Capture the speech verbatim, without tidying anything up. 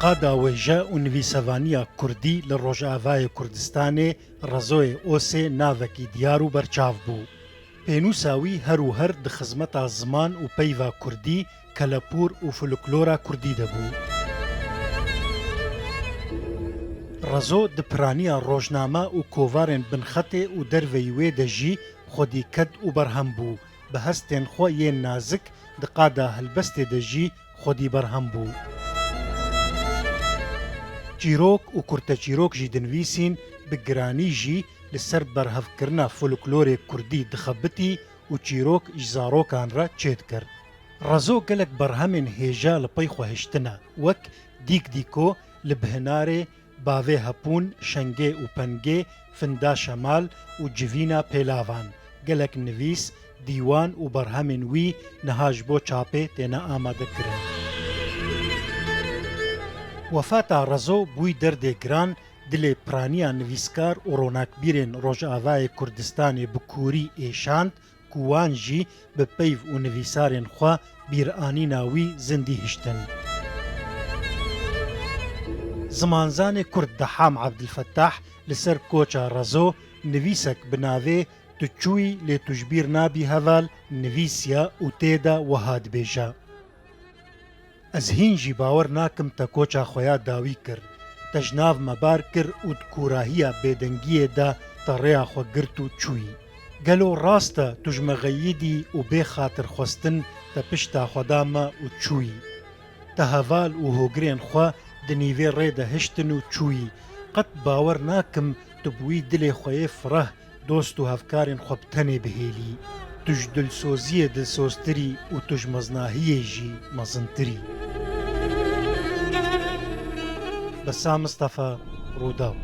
Qada wêje û nivîsevaniya kurdî li Rojavayê Kurdistanê Rezoyê Osê navekî diyar û berçav bû. Pênûsa wî her û her di xizmeta ziman û peyva kurdî, kelepûr û folklora kurdî de bû. Rezo di piraniya rojname û kovarên binxetê û derveyî wê de jî xwedî ked û berhem bû. Bi hestên xwe yên nazik di qada helbestê de jî xwedî berhem bû. Çîrok û kurteçîrok jî dinivîsîn, bi giranî jî li ser berhevkirina folklorê kurdî dixebitî û çîrok ji zarokan re çêdikir. Rezo gelek berhemên hêja li pey xwe hiştine, wek Dîk Dîko, Li Bihinarê, Bavê Hepûn, Şengê û Pengê, Finda Şemal û Civîna Pêlavan. Gelek nivîs, dîwan û berhemên wî niha ji bo çapê têne amadekirin. Wefata Rezo bûy derdê giran dilê piraniya nivîskar û ronakbîrên Rojavayê Kurdistanê bi kûrî êşand ku wan jî bi peyv û nivîsarên xwe bîranîna wî zindî hiştin. Zimanzanê Kurd Deham Ebdilfetah li ser koça Rezo nivîsek bi navê Tu çûyî lê tu ji bîr nabî heval nivîsiya û tê de wiha dibêje: Ez hîn jî bawer nakim te koça xwe ya dawî kir. Te ji nav me bar kir û di kûrahiya bêdengiyê de te rêya xwe girt û çûyî. Gelo rast e tu ji me xeyidî û bê xatirxwestin te pişta xwe da me û çûyî? Te heval û hogirên xwe di nîvê rê de hiştin û çûyî. Qet bawer nakim tu bi wî dilê xwe yê fireh dost û hevkarên xwe bi tenê bihêlî. Tu ji dilsoziyê dilsoztir î û tu ji mezinahiyê jî mezintir î. Bessam Mistefa, Rûdaw.